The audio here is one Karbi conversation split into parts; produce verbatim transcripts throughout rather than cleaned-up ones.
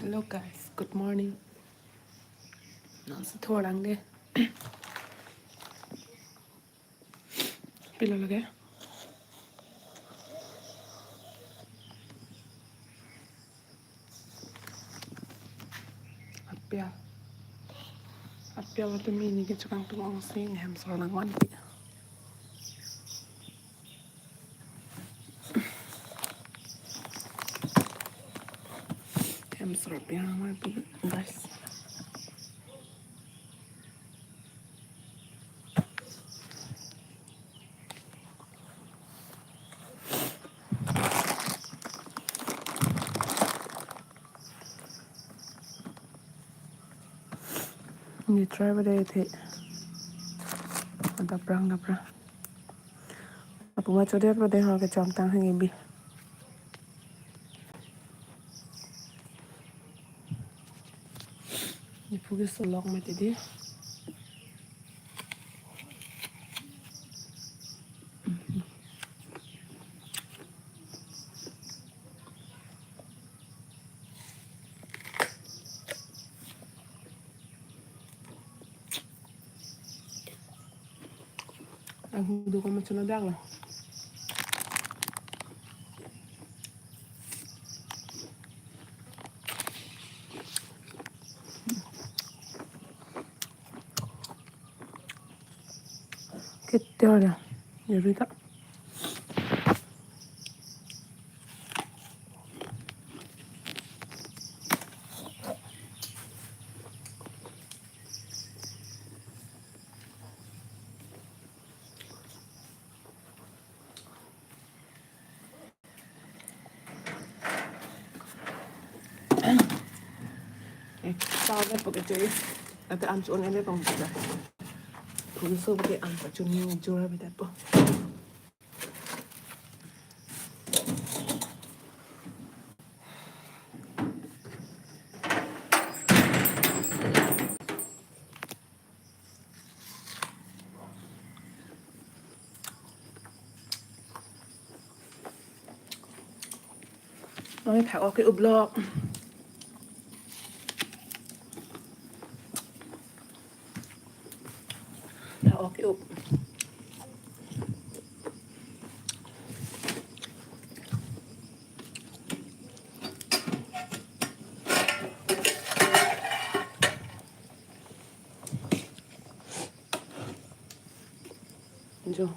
Hello guys, good morning. Non si thorang de. Pilo lage. Apial. Apial atum ini ke chokangtung ongsi ne hem sor nangvanpi. Hem sor pi nangvanpi, guys. Ni try ba de the. Daprang, daprang. Apuma chodet ba de ho kecham tang hang ibi. Ni phu ke solok mati di. Ang hudo ko machuna dak la. Kete ora, yuri ta. Eh, sao le pake choi. Ate an chun ele pang pida. Pulso pake an pa chun ni jura bida po. Oi, phak ok ke-up lo. Phak ok ke-up. Jo.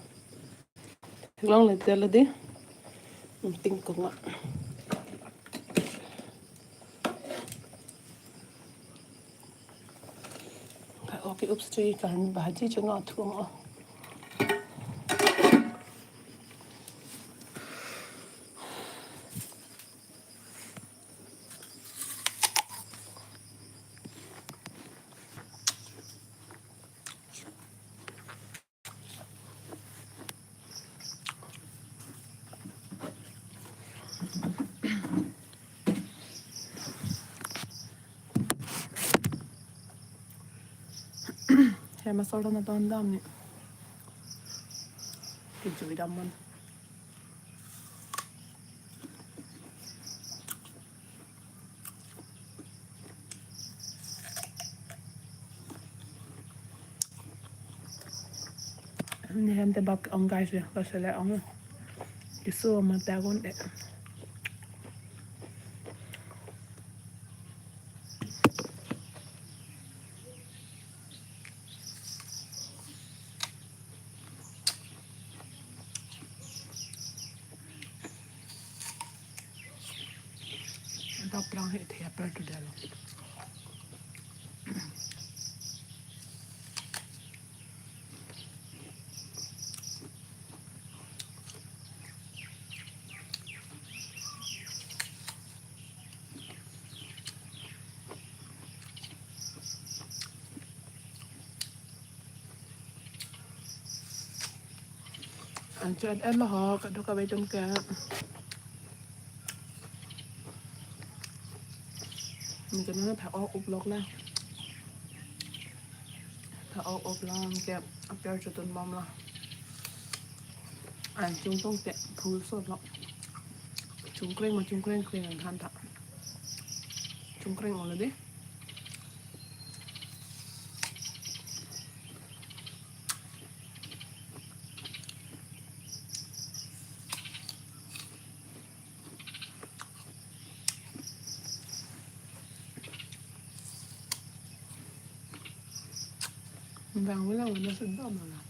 Long le tel di. Tingkung ma. Phak ok ke-up si kan bhaji chunga thum o. Hem asor dam aton dam ni. Kijui dam man. Ni hem te bak ong guys ya, kasele ong. Kisu mata gon de. Daprang he the aper tu dalo. An chet et lo ho, kadokave atum ke. Ni ke na phak ok up lok na. Phak ok up lo ke apiar chotun bom lo. An chungtong te phul so lo. Chungkreng ma chungkreng kreng an than ta. Kreng kreng olo dei. Bang ulang mana sedap mana.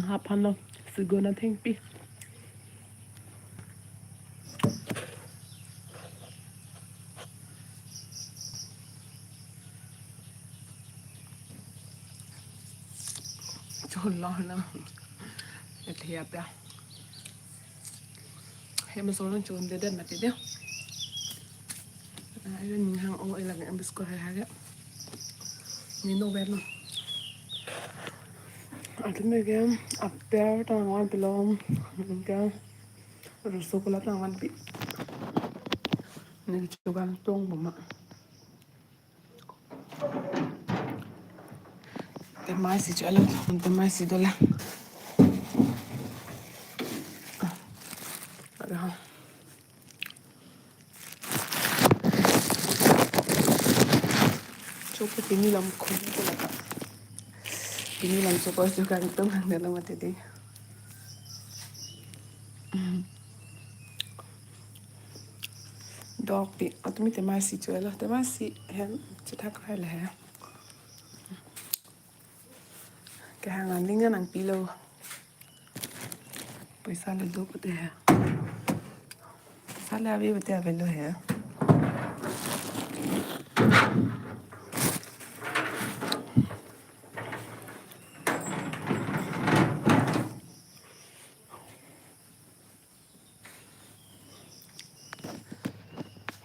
Hap hanlo, sigona thengpi. Cholo na. Ethia pia. Hem aso nangchondedet mati dei. Ah, ini ning hang-o, ila ke biscuit hai hai ke. Ni no ver no. Atum ke apple tang vanpilo. Ke rasgulla tang vanpi. Ni chukangtong boma. Temai si cho alo, temai si dolang. Ada. Chopo pini lam khum ko laka. Pini lam chopo chukangtong hang dalam mati dei. Dokpi, atumi temai si cho alo, temai si hem chethak hai le he. Kehang aling nangpilo. Paisa le do pute he. Paisa le ave pute avelo he.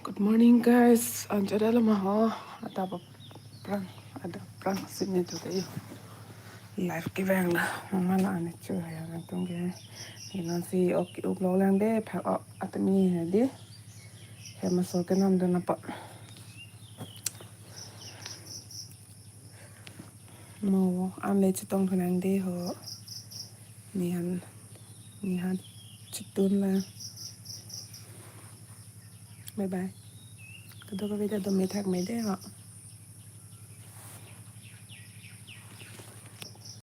Good morning, guys. Anchot alo ma ho. Adap aphrang, adap aphrang si ne tu kayo. Live kevang na. Mama la ane chu ya nangtum ke. Ina si ok, ok lo lang dei, phak ok atumi he dei. Hem aso kenam dun apa. Mo, an le chetong thunang dei ho. Ni han, ni han chetun la. Bye bye. Kadokave ta dome thak me dei ho.